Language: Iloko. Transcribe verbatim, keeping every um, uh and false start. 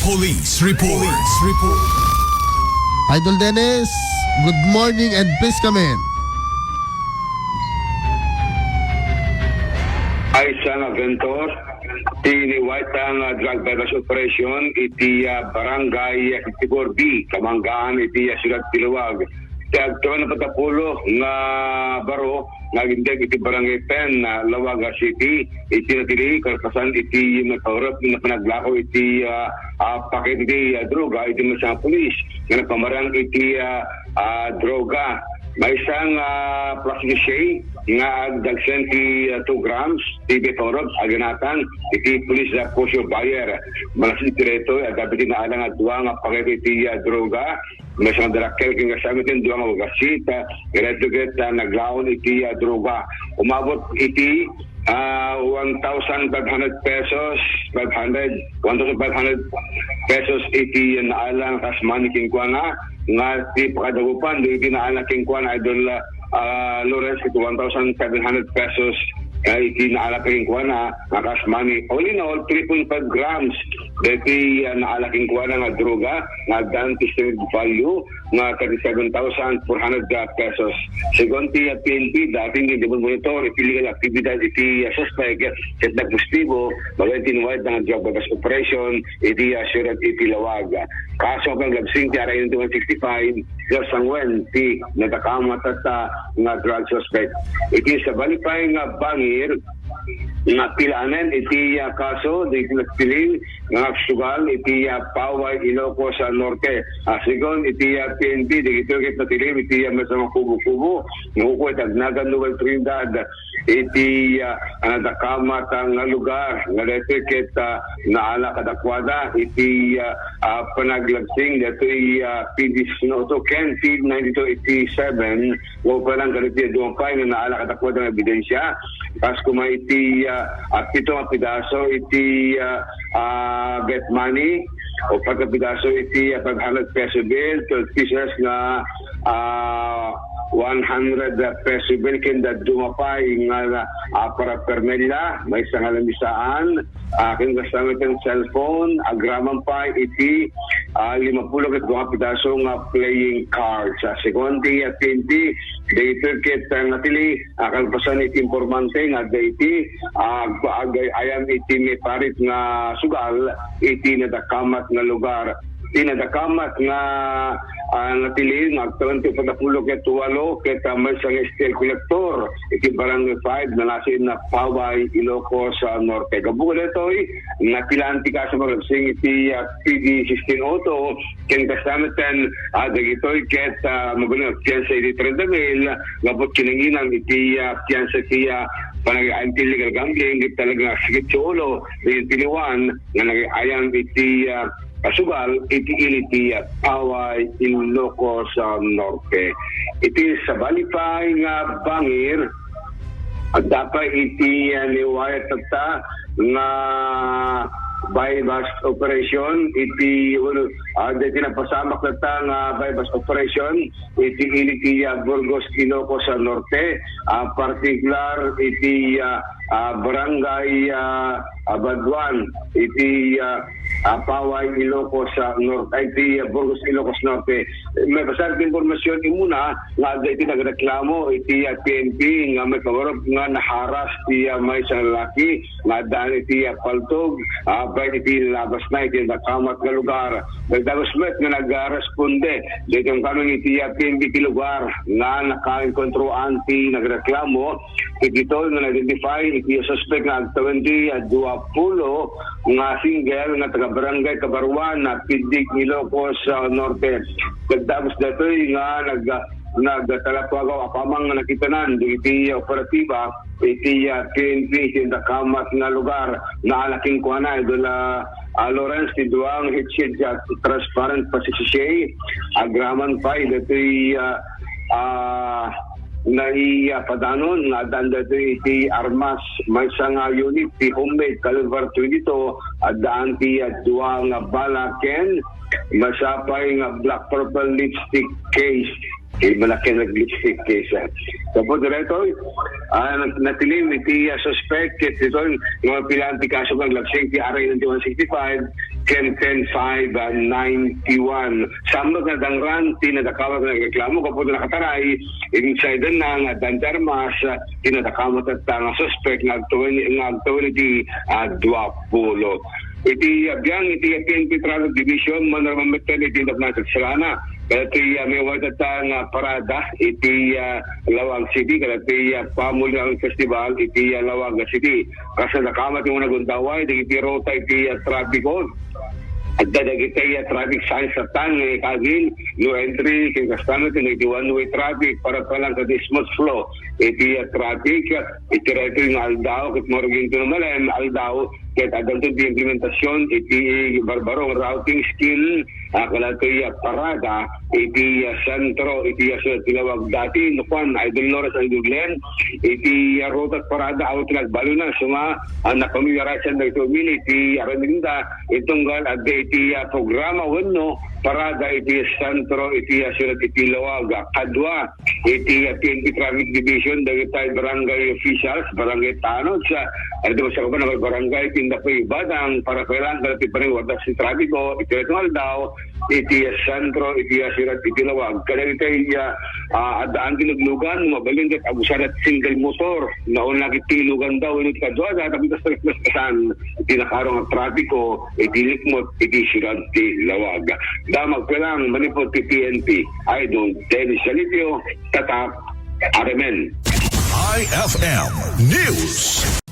Police Report. Police Report. Idol Dennis, good morning and please come in. Ay, sa nga, Ventor, tiniway ta nga drug buy-bust operation iti, ah, barangay fifty-four B, Kamanggaan iti, ah, Siudad ti Laoag. Ti agtawen a patapulo nga baro nga agindeg iti Barangay ten, ah, Laoag City, iti natili, kalpasan iti napaurot nga panaglako iti, ah, ah, paket iti, ah, droga iti maysa nga pulis nga nagpamarang iti, ah, ah, droga. Maysa nga plastic sachet nga agdagsen ti, ah, two grams ti napaurot aginatan iti pulis a posyo buyer. Malaksid iti daytoy, adda iti naala nga dua nga paket iti, ah, droga. Maysa nga darakkel ken gasamiten, dua nga wagassit, ah, ket daytoy ket, ah, naglaon iti, ah, droga. Umabot iti, ah, one thousand five hundred pesos, five hundred, one thousand five hundred pesos iti naala nga cash money kenkuana, nga ti pakadagupan, dagiti naala kenkuana, Idol, ah, Lawrence, iti one thousand seven hundred pesos, ah, iti naala kenkuana nga cash money. All in all, three point five grams dagiti, ah, naala kenkuana nga droga nga addan ti estimated value nga thirty-seven thousand four hundred pesos. Segun ti, ah, P N P, daytoy nga monitor iti illegal activities iti, ah, suspek ket nagpositibo babaen ti nawayadan nga drug buy-bust operation iti, ah, Siudad iti Laoag. Kaso nga panaglagsing ti R A ninety-one sixty-five, kasanguen ti nadakamat a, nga drug suspect. Iti sabali pay nga bangir, nga pilaanen iti, ah, kaso, dagiti nagtilin nga agsugal iti, ah, Paway, Ilocos, ah, Norte. Ah, segun iti, ah, P N P, dagitoy ket nagtilin iti, ah, maysa nga kubo-kubo nga ukko iti agnagan Noel Trinidad iti, ah, nadakamat, ah, nga lugar nga daytoy ket, ah, naala kadakuada iti, ah, ah, panaglagsing daytoy, ah, P D sixteen oh two ken P D ninety-two eighty-seven. Maupay lang kadagiti dua pay nga naala kadakuada nga ebidensya. Kas koma iti, ah, ah, pito nga pidaso iti, ah, ah, bet money, upat nga pidaso iti, ah, five hundred peso bill, twelve pieces nga, ah, one hundred peso bill, ken dua pay nga, ah, paraphernalia, maysa nga lamisaan, ah, ken gasamiten cellphone, agraman pay iti, ah, limapulo ket dua nga pidaso nga playing cards. Ah, segun ti, ah, P N P, daytoy ket, ah, natili, ah, kalpasan iti informante nga adda iti, ah, ag-, ag-, ayam iti maiparit nga sugal iti nadakamat nga lugar. Ti nadakamat nga, ah, natili nga agtawen ti uppat a pulo ket walo ket, ah, maysa nga steel collector iti Barangay five, Nanasin, Paway, Ilocos, ah, Norte. Gapu kadaytoy, nakilaan ti kaso nga ragsing iti, ah, P D sixteen oh two, ken kasamiten, ah, dagitoy ket, ah, mabalin a piansa iti trenta mil, gapu kinanginang iti, ah, piansa iti, ah, panag-, illegal gambling, ket talaga nga sakit ti ulo, iti tiliwan, nga nagayam iti, ah, kasugal iti ili ti, ah, Paway, Ilocos, ah, Norte. Iti sabali pay nga bangir, adda pay iti, ah, niwayat tatta nga buy-bust operation iti, ah, daytoy napasamak tatta nga buy-bust operation iti ili ti, ah, Burgos, Ilocos, ah, Norte, ah, partikular iti, ah, ah, Barangay, ah, Abaduan, iti, ah, ah, Paway, Ilocos, ah, Norte, ay, iti, ah, Burgos, Ilocos Norte. May pasar ti impormasyon imuna nga adda iti nagreklamo iti, ah, P N P nga may pagarup nga naharas ti, ah, maysa nga lalaki nga addaan iti, ah, paltog, ah, bain iti labasna iti nadakamat nga lugar. Nagdagus met nga nagresponde daytoy kanuan iti, ah, P N P ti lugar nga nakaenkontroan ti nagreklamo. Iti daytoy nga na-identify iti suspek nga agtawen ti, ah, dua pulo nga single nga taga Barangay Kabaruan, ah, Piddig, Ilocos, ah, Norte. Nagdagus daytoy nga nag-, nagtalapagaw apaman nga nakitanan dagiti operatiba iti, ah, P N P iti nadakamat nga lugar. Naala kenkuana, Idol, ah, ah, Lawrence, ti dua nga headset iti transparent plastic sachet. Agraman pay daytoy, ah, ah, naipadanon nga addaan daytoy iti armas, maysa nga unit ti homemade caliber twenty-two, addaan ti, ah, dua nga bala ken maysa pay nga black purple lipstick case. Iba na ken nag-lipstick case, ah. Gapu daytoy, ah, nat-, natilim iti, ah, suspek ket daytoy nga mapilaan ti kaso nga aglagsing ti R A ninety-one sixty-five, ten ten five ninety-one. Samot nga dangran ti nadakamat nga nagreklamo, gapu ta nakataray, inside na nga addan ti armas, ti nadakamat nga suspek nga agtawin, nga agtawin iti, ah, duapulo. Iti, ah, biang iti P N P Traffic Division, mano a mametten iti Indap na Salana. Kadagiti, ah, mayat a nga parada iti, ah, Laoag City, kadagiti, ah, Pamulian Festival iti, ah, Laoag City. Kas nadakamat nga nagundaway dagiti ruta iti, ah, trapiko. Adda dagiti, ah, traffic signs a tan nga ikagil, no entry, ken kasta met iti one-way traffic para pa lang sa smooth flow iti, ah, traffic. Iti daytoy nga aldaw, ket maruginto na malen aldaw, ket addanto ti implementasion iti barbarong routing scheme, ah, kadagiti, ah, parada iti, ah, sentro iti, ah, siudad ti Laoag. Dati, no kuan, Idol Lawrence, Idol Glenn, iti, ah, ruta parada, awan ti nagbaluna, suma, ah, napamiliarisan dagiti umili iti aramidenda, iti tunggal adda iti, ah, programa wenno parada iti sentro iti, ah, siudad iti Laoag. Kadua, iti, ah, P N P Traffic Division, dagiti barangay officials, barangay tanod, sa, ano ba sa kapan, barangay, tinda pa ibadang, para kailangan, dagiti panagwarda sa trapiko, iti nga aldaw, iti, ah, sentro, iti, ah, siudad iti Laoag. Kadagiti, ah, ah, addaan ti luglugan, mabalin ket agusar a single motor, nauna ket ti lugan daw, init kadua, tapos tas, tas, tasan, iti nakarong a trapiko, iti likmot, iti siudad ti Laoag. Damag pa lang, manipod ti P N P, Idol Dennis Salipio, Tatak, Aramen. I F M News.